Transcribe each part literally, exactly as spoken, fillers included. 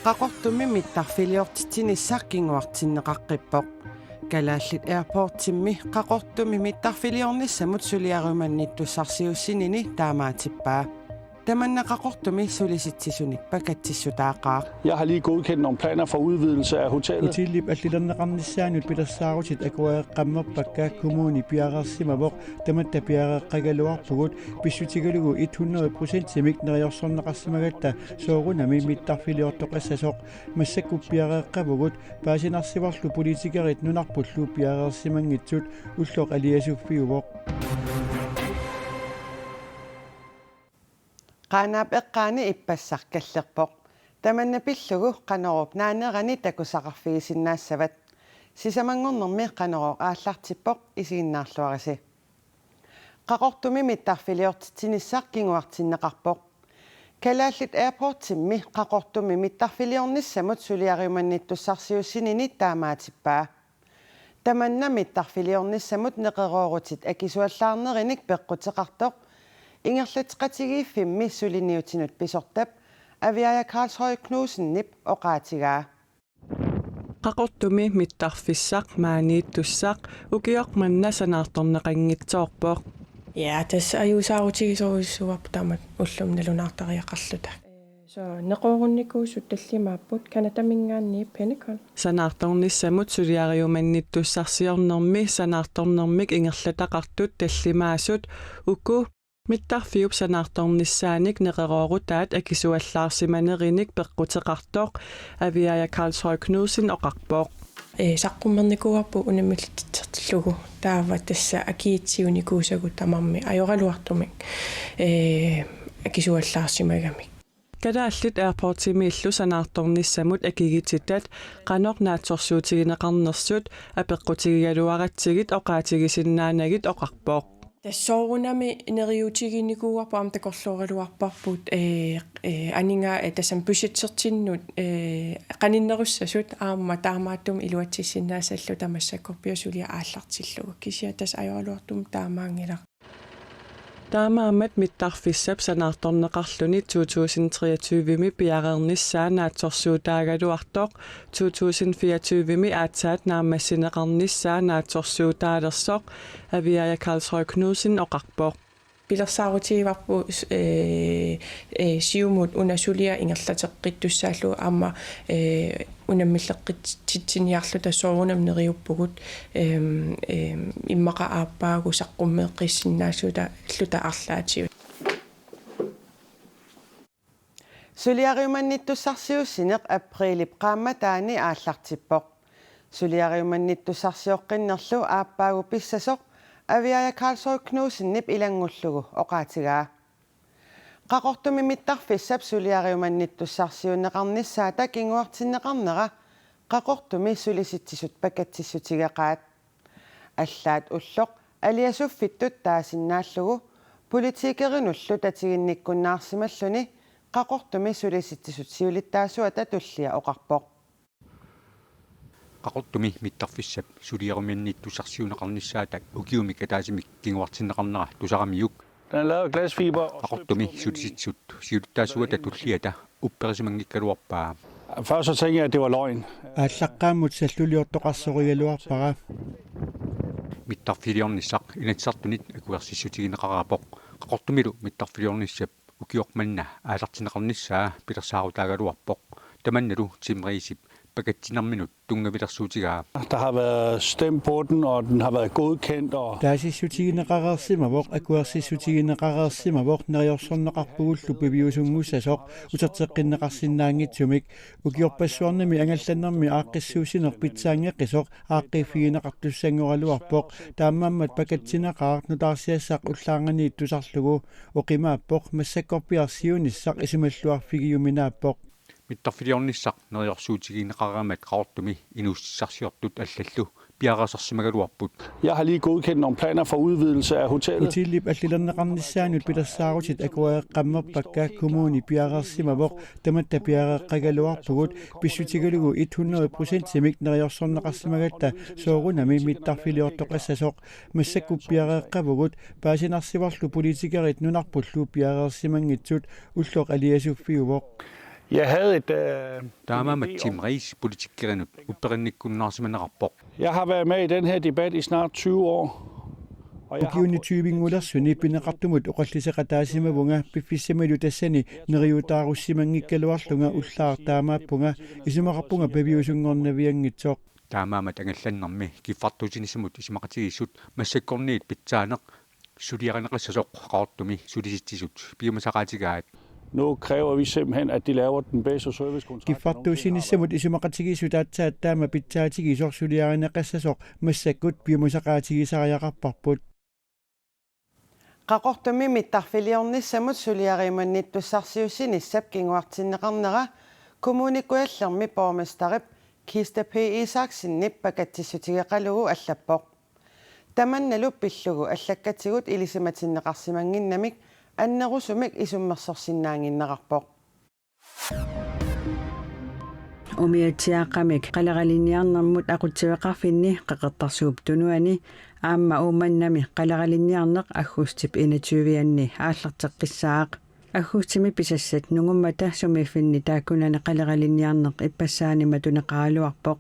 Qaqortumi mittarfiliortitsinissaq kinguartinneqaqqippoq. Kalaallit Airportsimmi Qaqortumi mittarfiliornissamut suliariumannittussarsiussinini taamaatippaa. Tamanna Qaqortumi sulisitsisunik pakatsissutaaqaaq. Jeg har lige godkendt nogle planer for udvidelse af hotellet. Hotellip allilerneqarnissaanut pilersaarutit akuereqqammerpakka, kommuni piareersimavoq, tamatta piareeqqagaluarpugut, pissutigalugu hundrede procentimik neriorsorneqarsimagatta soorunami mittarfiliortoqassasoq. Massakkut piareeqqavugut, paasinarsivorlu politikerit nunarpullu piareersimanngitsut, ulloq aliasuffiuvoq. Qaanaap eqqaani ippassaq kallerpoq. Tamanna pillugu Qanoruup naanerani takusaqarfigisinnaassavat. Sisamanngornermi Qanorooq aallartippoq, isiginnaarluarisi. Qaqortumi mittarfiliortitsinissaq kinguartinneqarpoq. Kalaallit Airportsimmi Qaqortumi mittarfiliornissamut suliariumannittussarsiussinini taamaatippaa. Tamanna mittarfiliornissamut neqeroorutit akisuallaarnerinik peqquteqartoq ingerlateqatigiiffimmi suliniutinut pisortap Aviaja Karlshøj Knudsenip oqaatigaa. Qaqortumi mittarfissaq maaniittussaq ukioq manna sanaartorneqanngitsoorpoq. Ja, tassa ajuusaarutigisorujussuuarput taamatut ullumi nalunaartariaqarluta. Så neqeroorunikuusut tallimaapput Canadaminngaanniit Pentagon. Sanaartornissamut suliariumannittussarsiornermi sanaartornermik ingerlataqartut tallimaasut uku mittarfiup sanaartornissaanik neqeroorutaat akisuallaarsimanerinik peqquteqartoq Aviaja Karlshøj Knudsen oqarpoq. Ee, saqqummernikuuarput unammillertillugu, taava tassa akiitsiunikuusagut tamarmik ajoraluartumik, ee, akisuallaarsimagamik. Kalaallit Airportsimiillu sanaartornissamut akigititat qanoq naatsorsuutigineqarnersut apeqqutigigaluaratsigit oqaatigisinnaanagit oqarpoq. Tassa soorunami neriuutiginikuuarput aamma takorlooraluarparput, ee, ee, aninga-, ee, tassami budgetsertinnut, ee, qaninnerussasut aamma taamaattumik iluatsissinnaassalluta massakkorpiaq suliaq aallartillugu. Kisianni tassa ajoraluartumik taamaanngilaq. Taamaammat mittarfissap sanaartorneqarluni to tusind treogtyve-mi piareernissaa naatsorsuutaagaluartoq to tusind fireogtyve-mi aatsaat naammassineqarnissaa naatsorsuutaalersoq Aviaja Karlshøj Knudsen oqarpoq. Pilersaarutigivarput, ee, ee, siumut una suliaq ingerlateqqittussaallugu aamma, ee, unammilleqqititsiniarluta soorunami neriuppugut, eem, eem, immaqa aappaagu saqqummeeqqissinnaassuta luta arlaatigut. Suliariumannittussarsiussineq aprilip qaammataani aallartippoq. Suliariumannittussarsioqqinnerlu aappaagu pissasoq Aviaja Karlshøj Knudsenip ilanngullugu oqaatigaa. Qaqortumi mittarfissap suliariumannittussarsiunneqarnissaata kinguartinneqarnera Qaqortumi sulisitsisut pakatsissutigeqaat. Allaat ulloq aliasuffittut taasinnaallugu politikerinullu tatiginnikkunnaarsimalluni Qaqortumi sulisitsisut siulittaasuata tullia oqarpoq. Qaqortumi mittarfissap suliariumannittussarsiunneqarnissaata ukiumik ataatsimik kinguartinneqarnera tusaramiuk. Den er lavet af glasfiber og Qaqortumi sulisitsisut siulittaasuata tulliata upperisimanngikkaluarpaa. Først så tænkte jeg, at det var løgn. Aallaqqaammut salluliortoqarsorigaluarpara. Mittarfiliornissaq Inatsisartunit akuersissutigineqareerpoq. Qaqortumilu mittarfiliornissap ukioq manna aallartinneqarnissaa pilersaarutaagaluarpoq. Tamannalu timeriisip pakatsinerminut tunngavilersuutigaa. Der har været stemt på den, og den har været godkendt, og Taasissutigineqareersimavoq, akuersissutigineqareersimavoq, neriorsorneqarpugullu piviusunngussasoq uterteqqinneqarsinnaanngitsumik. Ukiorpassuarnimi angallannermi aaqqissuussineq pitsaanngeqqisoq aaqqiiffigineqartussanngoraluarpoq, taamaammat pakatsinneqaaq nutaarsiassaq ullaarnganiit tusarlugu. Oqimaappoq, massakkorpiaq siunissaq isumalluarfigiuminaappoq. Mittarfiliornissaq neriorsuutigineqareermat Qaqortumi inuussutissarsiortut allallu piareersarsimagaluarput. Jeg har lige godkendt nogle planer for udvidelse af hotellet. Hotellip allilerneqarnissaanut pilersaarutit akuereqqammerpakka kommuni piareersimavoq. Tamatta piareeqqagaluarpugut, pissutigalugu hundrede procentimik neriorsorneqarsimagatta soorunami mittarfiliortoqassasoq. Massakkut piareeqqavugut, paasinarsivorlu politikerit nunarpullu piareersimanngitsut. Ulloq aliasuffiuvoq. Jeg havde et... Øh, Taamaammat Tim Reis politikerinut upperinnikkunnaarsimaneqarpoq. Jeg har været med i den her debat i snart tyve år. Og jeg har... Ukiuni tyvinngulersuni pineqartumut oqalliseqataasimavunga, piffissamilu tassani neriuutaarussimanngikkaluarlunga ullaaq taamaappunga, isumaqarpunga piviusunngornavianngitsoq. Taamaammat angallannermi kiffartuussinissamut isumaqatigiissut massakkorniit pitsaaneq suliarineqassasoq Qaqortumi Sulisitsisut piumasaqaatigaat. Nu kræver vi simpelthen, at de laver den bedste servicekontrakt. Kiffartuussinissamut isumaqatigiissut aatsaat taama pitsaatigisoq suliarineqassasoq massakkut piumasaqaatigisariaqarparput. Qaqortumi mittarfiliornissamut suliariumannittussarsiussinissap kinguartinneqarnera Kommune Kujallermi borgmesterip Kista P. Isaksenip pakatsissutigeqalugu allappoq. Tamannalu pillugu allakkatigut ilisimatinneqarsimannginnamik annerusumik isummersorsinnaannginnerarpoq. Umiatsiaaqqamik qaleralinniarnermut aqutsiveqarfinni Qeqertarsuup Tunuani aamma Uummannami qaleralinniarneq aggustip enogtyve-anni aallarteqqissaaq. Aggustimi pisassat nungummata sumiiffinni taakkunani qaleralinniarneq ippassaani matuneqaraluarpoq.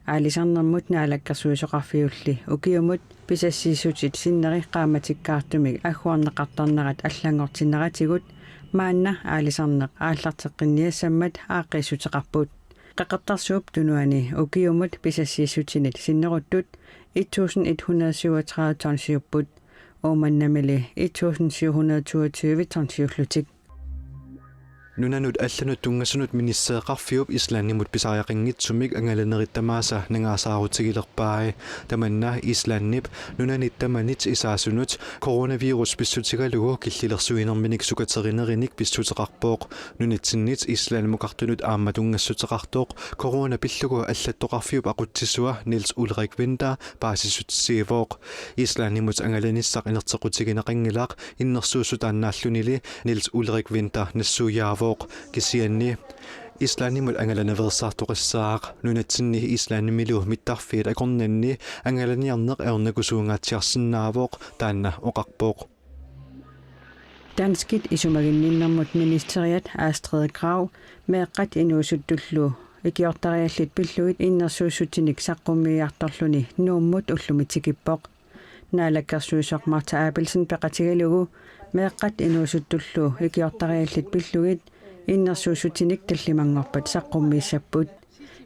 Aalisarnermut Naalakkersuisoqarfiulli ukiumut pisassiissutit sinneri qaammatikkaartumik agguarneqartarnerat allanngortinneratigut maanna aalisarneq aallarteqqinniassammat aaqqiissuteqarput. Qeqertarsuup Tunuani ukiumut pisassiissutinit sinneruttut et tusind et hundrede syvogtredive tonsiupput. Uummannamili et tusind syv hundrede toogtyve tonsiullutik. Nunanut allanut tunngasunut ministereqarfiup Islandimut pisariaqanngitsumik angalanerit tamaasa nangaasaarutigilerpai. Tamanna Islandip nunanit tamanit isaasunut coronavirus pissutigalugu killilersuinerminik sukaterinerannik pissuteqarpoq. Nunatsinnit Islandimukartunut aamma tunngassuteqartoq corona pillugu allattoqarfiup aqutsisua Niels Ulrik Winther paasissutissiivoq. Islandimut angalanissaq inerteqqutigineqanngilaq innersuussutaannaallunili Niels Ulrik Winther nassuiaavoq. Kisianni Islandimut angalanaveersaartoqassaaq. Nunatsinni Islandimilu mittarfiit akornanni angalaniarneq ajornakusuungaatsiarsinnaavoq, taanna oqarpoq. Danskit isumaginninnermut ministeriat Astrid Krag meeqqat inuusuttullu ikiortariallit pillugit innersuussutinik saqqummiiartorluni Nuummut ullumi tikippoq. Naalakkersuisoq Martha Abelsen peqatigalugu meeqqat inuusuttullu ikiortariallit pillugit innersuussutinik tallimanngorpat saqqummiissapput.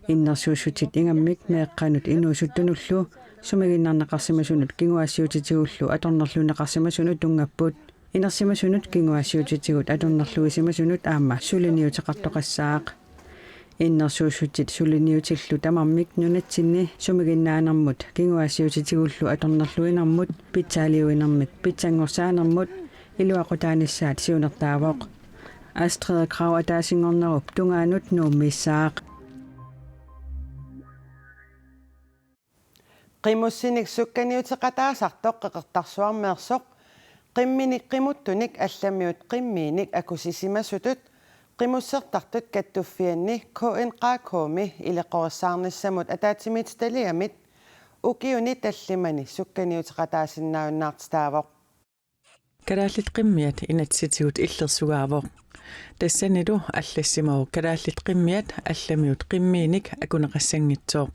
Innersuussutit ingammik meeqqanut inuusuttunullu sumiginnarneqarsimasunut kinguaassiuutitigullu atornerluineqarsimasunut tunngapput. Inersimasunut kinguaassiuutitigut atornerluisimasunut aamma suliniuteqartoqassaaq. Innersuussutit suliniutillu tamarmik nunatsinni sumiginnaanermut kinguaassiuutitigullu atornerluinermut pitsaaliuinermik pitsanngorsaanermut iluaqutaanissaat siunertaavoq. Astrid Krag ataasinngornerup tungaanut Nuummiissaaq. Qimussinik sukkaniuteqataasartoq Qeqertarsuarmeersoq qimminik qimuttunik allamiut qimmiinik akusisimasutut qimussertartut kattuffianni K N Q K-mi ileqqorissaarnissamut ataatsimiititaliamit ukiuni tallimani sukkaniuteqataasinnaajunnaartitaavoq. Kalaallit Qimmiat inatsisitigut illersugaavoq. Tassanilu allassimavoq Kalaallit Qimmiat allamiut qimmiinik akuneqassanngitsoq.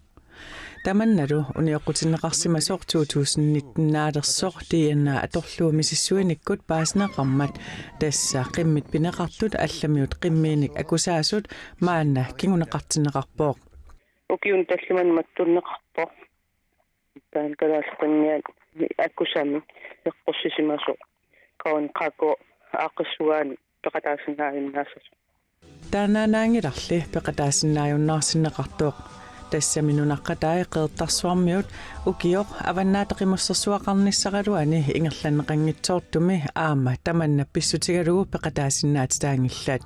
Tamannalu unioqqutinneqarsimasoq to tusind nitten-aalersoq D N A atorlugu misissuinikkut paasineqarmat tassa qimmit pineqartut allamiut qimmiinik akusaasut maanna kinguneqartinneqarpoq. Ukiuni tallimani mattunneqarpoq. Taanna Kalaallit Qimmiat akusamik eqqussisimasoq K N Q K aaqqissugaanni peqataasinnaajunnaassasoq. Taannaanaanngilarli peqataasinnaajunnaarsinneqartoq. Tassami nunaqqatai Qeqertarsuarmiut ukioq Avannaata Qimussersuaqarnissaraluani ingerlanneqanngitsoortumi aamma tamanna pissutigalugu peqataasinnaatitaanngillat.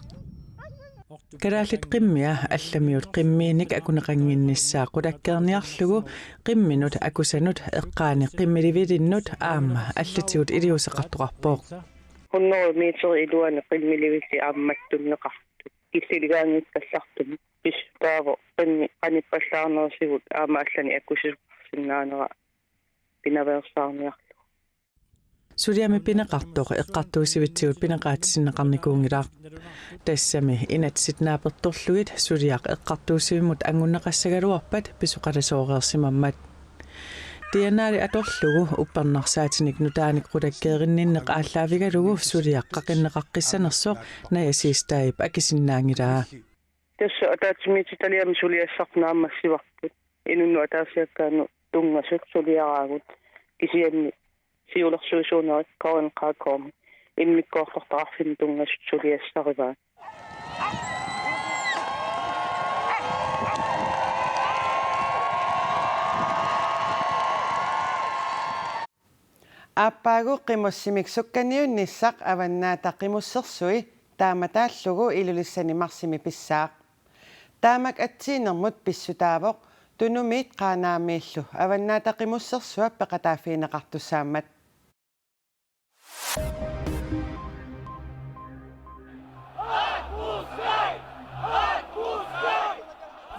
Kalaallit qimmia allamiut qimmiinik akuneqannginnissaa qulakkeerniarlugu qimminut akusanut eqqaani qimmilivilinnut aamma allatigut iliuuseqartoqarpoq. Hundrede meter iluani qimmilivillit aamma mattunneqartut. Killiligaanngikkallartumik pissutaavoq qimmit qanippallaarnerisigut aamma allanik akusisoqarsinnaanera pinaveersaarniarlugu. Suliami pineqartoq eqqartuussivitsigut pineqaatissinneqarnikuunngilaq. Tassami inatsisit naapertorlugit suliaq eqqartuussivimmut angunneqassagaluarpat pisoqalasooreersimammat. D N A-li atorlugu uppernarsaatinik nutaanik qulakkeerinninneq aallaavigalugu suliaq qaqinneqaqqissanersoq Naja Siegstadip akisinnaanngilaa. Tassa ataatsimiititaliami suliassarput naammassivarput. Inunnut ataasiakkaanut tunngasut suliaraagut, kisianni siulersuisuunerit K N K K-mi immikkoortortaqarfimmut tunngasut suliassarivaat. Aappaagu qimussimik sukkaniunnissaq Avannaata Qimussersui taamataallugu Ilulissani marsimi pissaaq. Taamak atsiinermut pissutaavoq Tunumiit Qaanaamiillu Avannaata Qimussersuap peqataaffigineqartussaammat.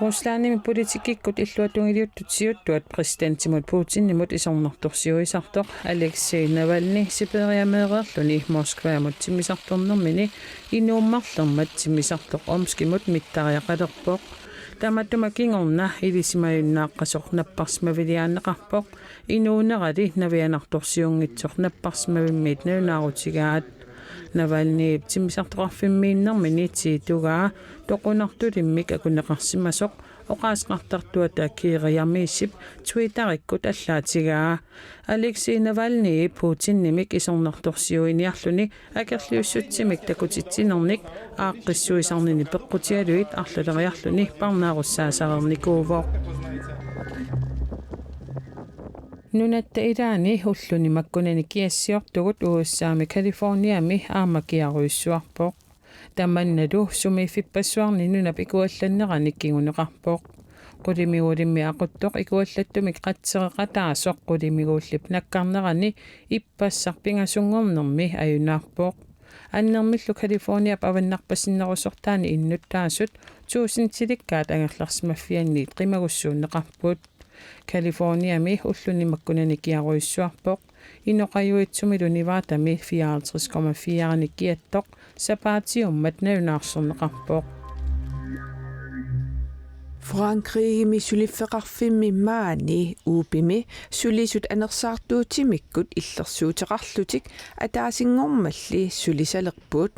Ruslandimi politikkikkut illuatungiliuttut siuttuat præsidentimut Putinimut isornartorsiuisartoq Alexei Navalny Sibiriameereerluni Moskvamut timmisartornermini inuummarlermat timmisartoq Omskimut mittariaqalerpoq. Tamatuma kingorna ilisimajunnaaqqasoq napparsimaviliaanneqarpoq. Inuunerali navianartorsiunngitsoq napparsimavimmiit nalunaarutigaat. Navalnyip timmisartoqarfimmiinnermini tiitugaa toqunartulimmik akuneqarsimasoq oqaaseqartartuata Kiri Yamisip Twitterikkut allaatigaa. Alexei Navalny Putinimik isornartorsiuiniarluni akerliussutsimik takutitsinernik aaqqissuisarnini peqqutigalugit arlaleriarluni parnaarussaasareernikuuvoq. Nunatta ilaani ulluni makkunani kiassiortugut U S A-mi Californiami aamma kiarujussuarpoq. Tamannalu sumiiffippassuarni nunap ikuallannerani kinguneqarpoq. Qulimiguulimmi aquttoq ikuallattumik qatsereqataasoq qulimiguullip nakkarnerani ippassaq pingasunngornermi ajunaarpoq. Annermillu Californiap avannarpasinnerusortaani innuttaasut tuusintilikkaat angerlarsimaffianniit qimagussuunneqarput. Californiami ulluni makkunani kiarujussuarpoq. Inoqajuitsumilu Nevadami fireoghalvtreds komma fire-nik kiattoq sapaatiummat nalunaarsorneqarpoq. Frankrigimi suliffeqarfimmi maani Upimi sulisut anersaartuutimikkut illersuuteqarlutik ataasinngormalli sulisalerput.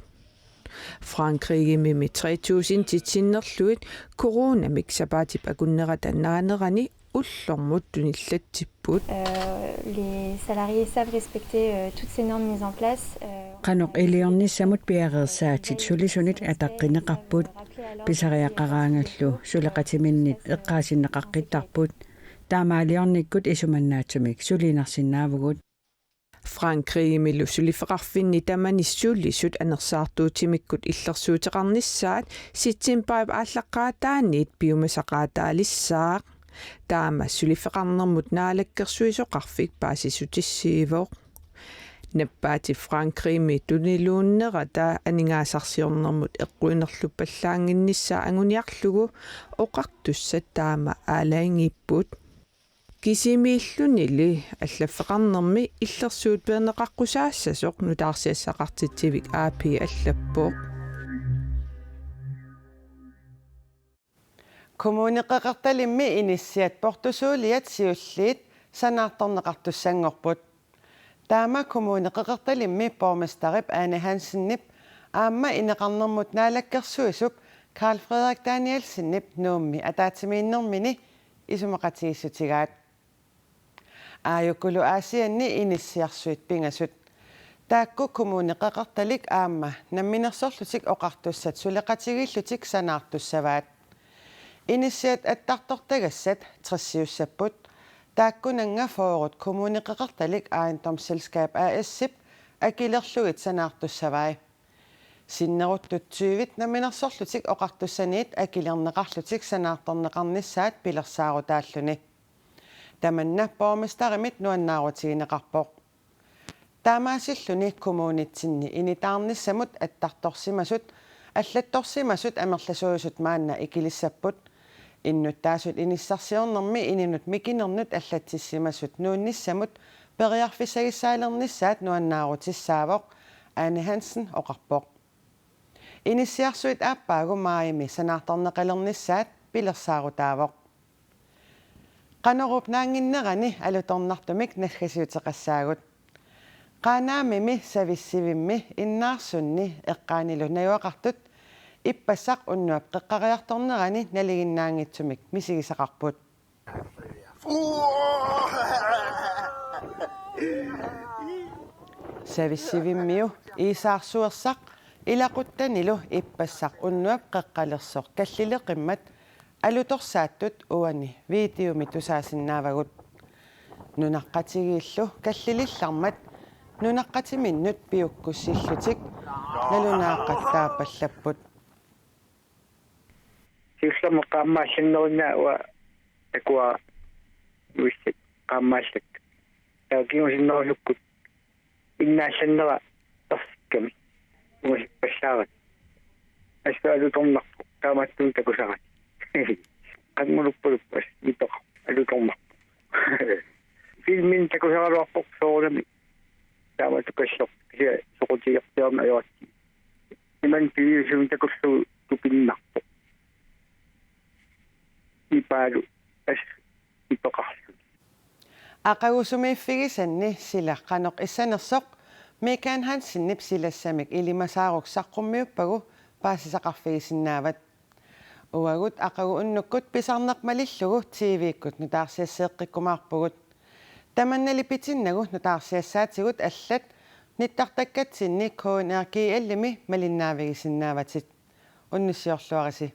Frankrigimimi tre tusindit sinnerlugit coronamik sapaatip akunnerata naanerani ullormut tunillatsipput. Euh, les salariés savent respecter, euh, toutes ces normes mises en place, euh, Qanoq iliornissamut piareersaatit sulisunit ataqqinneqarput. Pisariaqaraangallu suleqatiminnit eqqaasinneqaqqittarput. Taamaaliornikkut isumannaatsumik suliinnarsinnaavugut. Frankrigimilu suliffeqarfinni tamani sulisut anersaartuutimikkut illersuuteqarnissaat septembarip aallaqqaataaniit piumasaqaataalissaaq. Taama suliffeqarnermut naalakkersuisoqarfik paasissutissiivoq. Nappaatit Frankrigimi tuniluunnerata aningaasarsiornermut eqquinerluppallaannginnissaa anguniarlugu oqartussat taama aalajangiipput. Kisimiillunili allaffeqarnermi illersuut peerneqaqqusaassasoq nutaarsiassaqartitsivik A P allappoq. Kommune Qeqertalimmi inissiat portusuuliat siulliit sanaartorneqartussanngorput. Taama Kommune Qeqertalimmi borgmesterip Ane Hansenip aamma ineqarnermut naalakkersuisup Karl Frederik Danielsenip Nuummi ataatsimiinnermini isumaqatigiissutigaat. Aajukkulu Aasianni inissiarsuit pingasut. Taakku Kommune Qeqertalik aamma Namminersorlutik Oqartussat suleqatigiillutik sanaartussavaat. Inissiat attartortagassat tressiussapput. Taakkunannga fyrret Kommune Qeqertalik Ejendomsselskab A S-ip akilerlugit sanaartussavai. Sinneruttut tyvit Namminersorlutik Oqartussaniit akilerneqarlutik sanaartorneqarnissaat pilersaarutaalluni. Tamanna borgmesterimit nuannaarutigineqarpoq. Taamaasilluni kommunitsinni initaarnissamut attartorsimasut allattorsimasut amerlasuusut maanna ikilissapput. Innuttaasut inissarsiornermi ininut mikinernut allatsissimasut nuunnissamut periarfissagissaalernissaat nuannaarutissaavoq, Ane Hansen oqarpoq. Inissiarsuit aappaagu maajimi sanaartorneqalernissaat pilersaarutaavoq. Qanorup naannginnerani alutornartumik naggasiuteqassaagut. Qaanaamimi Savissivimmi Innaarsunni eqqaanilu najugaqartut ippassaq unnuap qeqqariartornerani nalinginnaanngitsumik misigisaqarput. Savissivimmiu Iisaarsuersaq ilaquttanilu ippassaq unnuap qeqqalersoq kallileqimmat alutorsaattut uani videomi tusaasinnaavagut. Nunaqqatigiillu kallilillarmat nunaqqatiminnut piukkussillutik nalunaaqattaapallapput. Siullermik qaammaallannerinnaa uanga takuara nuissat qaammaallakka. Taava kingusinnerusukkut innaallannera ersikkami. Ungasippallaarami. Assut alutornarpoq. Taamaattumik takusarami. Qannguluppaluppas ipeqarpoq alutornarpoq. Filmini takusaraluarpoq soorunami. Taamaattoq kalleq kisianni soqutigerpiarneq ajoratsigit. Imannak piviusumik takullugu tupinnarpoq. Ipaalu assut ipeqarluni. Aqagu sumiiffigisanni sila qanoq issanersoq Mikael Hansenip silassamik ilimasaaruk saqqummiuppagu paasisaqarfigisinnaavat. Uagut aqagu unnukkut pisarneq malillugu T V-kkut nutaarsiasseeqqikkumaarpugut. Tamannali pitinnagu nutaarsiassaatigut allat nittartakkatsinni K N R G L-imi malinnaavigisinnaavatit. Unnussiorluarisi.